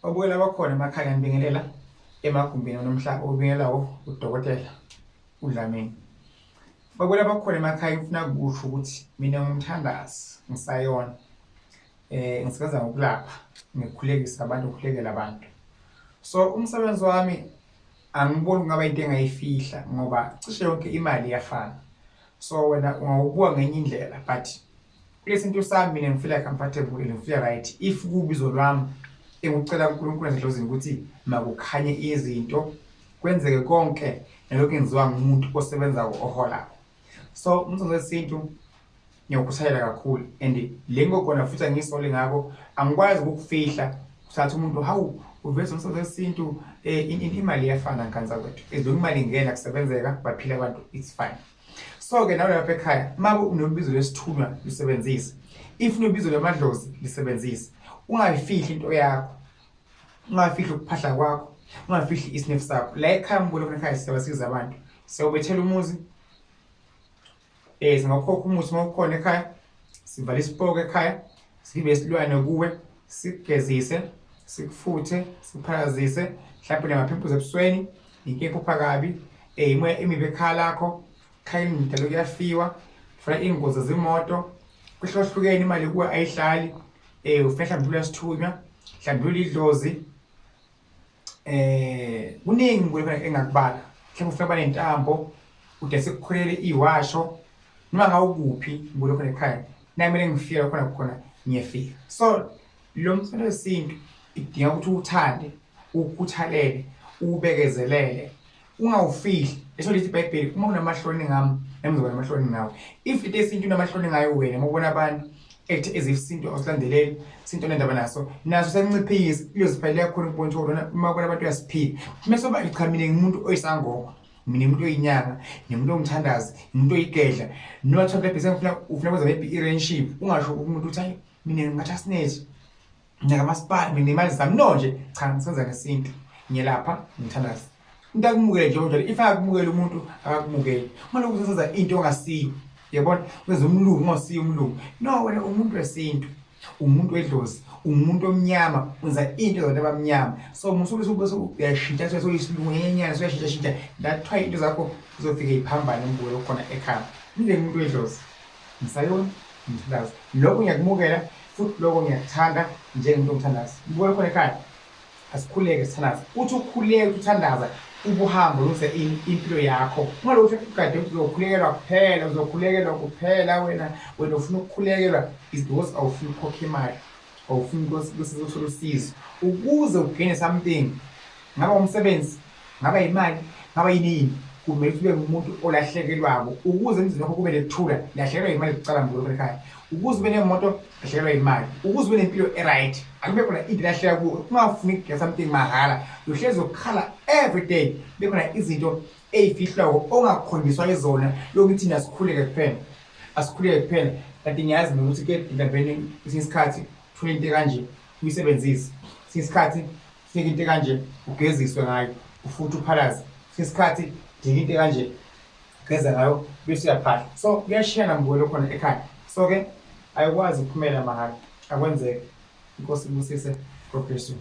Babukela abakhona emakhaya ngibingelela emagumbini onomhlaba obingelelawo uDokotela uDlamini. Babukela abakhona emakhaya ngifuna ukusho ukuthi mina ngumthandazi ngisayona ngisebenza ngokulapha ngikhulekisa abantu ngikhulekela abantu. So umsebenzi wami angiboni kungaba into engayifihla ngoba cishe yonke imali iyafana. So wena ungawubuka ngenye indlela but Kulesintu sami mina ngifila comfortable and ngifila right if kubizo lwami engikucela uNkulunkulu esedlozini ukuthi makukhanye izinto kwenzeke konke nalokhu enziwa ngumuntu osebenzako oholako. So umsebenzi wesintu ngiyawukhuthalela kakhulu and le ngokona futhi angisole ngako, angikwazi ukukufihla kuthatha umuntu hawu uveza umsebenzi wesintu imali iyafana nkanza kwethu, as long imali ingena kusebenzeka baphila abantu, it's fine. So ke nawe lapha ekhaya uma unobizo lwesithunywa lisebenzise, if unobizo lwamadlozi lisebenzise, ungayifihli into yakho, ungafihli ukuphahla kwakho, ungafihli isinefu sakho. La ekhaya mbule khona ekhaya siyabasiza abantu, siyawubethela umuzi, singakhokha umuthi uma ukhona ekhaya, sivala isipoko ekhaya, sibe isilwane kuwe, sikugezise, sikufuthe, sikuphalazise, mhlawumbe unama-pimples ebusweni, inkinga ephupha kabi, imoya emibi ekhaya lakho, ekhaya elingidala kuyafiwa, ufuna iy'ngozi zimoto, kuhlukahlukene imali kuwe ayihlali, ufuna mhlawumbe uyasithunywa, mhlawumbe ulidlozi, kuningi kulokho engakubala, mhlawumbe ufuna ukuba nentambo, ude sikukhulele iwasho, noma ngawukuphi kulokho ekhaya, nakumele ngifike khona khona ngiyafika. So lo msebenzi wesintu idinga ukuthi uwuthande, uwukhuthalele, uwubekezelele, ungawufihli. Esho lithi iBhayibheli, uma unamahloni ngami, nami ngizoba namahloni ngawe. If into yesintu unamahloni ngayo wena, uma ubona abantu ethi as if isintu awusilandeleli, isintu onendaba naso, naso siyanciphisa, iyoziphalela kakhulu ukubona ukuthi lona uma ubona abantu uyasiphila. Mese uba cha mina ngimuntu oyisangoma, mina ngimuntu oyinyanga, ngimuntu ongumthandazi, ngimuntu oyigedla. Noma kuthiwa maybe sengifuna ufuna kwenza maybe i-relationship, ungasho umuntu ukuthi hayi mina ngingathi asinethi ngiyakamasipala mina imali zami, no nje cha ngisenza ngesintu, ngiyelapha ngithandaza. Umuntu akumukele nje njalo, if akakumukele umuntu akakumukeli. Uma lokhu usenza into ongasiyo, uyabona, wenza umlungu ongasiyo umlungu. No, wena umuntu wesintu, umuntu wedlozi, umuntu omnyama, wenza into zabantu abamnyama. So musuke bese uyashintsha soyisilungu ngenyana soyashintsha shintsha, that why into zakho zizofike iphambane umbulo khona ekhaya. Mina umuntu wedlozi ngisayona ngithandaza, lokho ngiyakumukela futhi lokho ngiyakuthanda njengomuntu omthandazi. Ngibukela khona ekhaya, asikhuleke sithandaze. Uthi ukhuleke uthi uthandaza ubuhambo ulungise impilo yakho, ungalokhu ukade uzokhulekelwa kuphela, uzokhulekelwa kuphela wena wena ufuna ukukhulekelwa is because awufuni ukukhokha imali, awufuni ukuthola usizo ukuze ugene something, ngaba umsebenzi, ngaba imali, ngaba yini yini, kumele ube ngumuntu olahlekelwako ukuze emzini wakho kube nekuthula. Lahlekelwa imali kucala mbulo ekhaya, ukuze ube nemoto lahlekelwa imali, ukuze ube nempilo e-right akube khona into elahleka kuwe. Ungafuni ukugena something mahhala, uhlezi ukukhala every day, bekhona izinto ey'fihlwako ongakhonjiswa izona. Lokhu thina sikhuleke kuphela, asikhuleke kuphela, kanti ngiyazi mina ukuthi ke mhlawumbe kwesinye isikhathi uthole into ekanje uyisebenzise, kwesinye isikhathi fika into ekanje ugeziswe ngayo ufuthi uphalaze, kwesinye isikhathi dinga into ekanje ugeza ngayo bese uyaphahla. So kuyashiyana mbukelo khona ekhaya. So ke ayikwazi ukuphumela mahhala, akwenzeke. Inkosi ibusise. God bless you.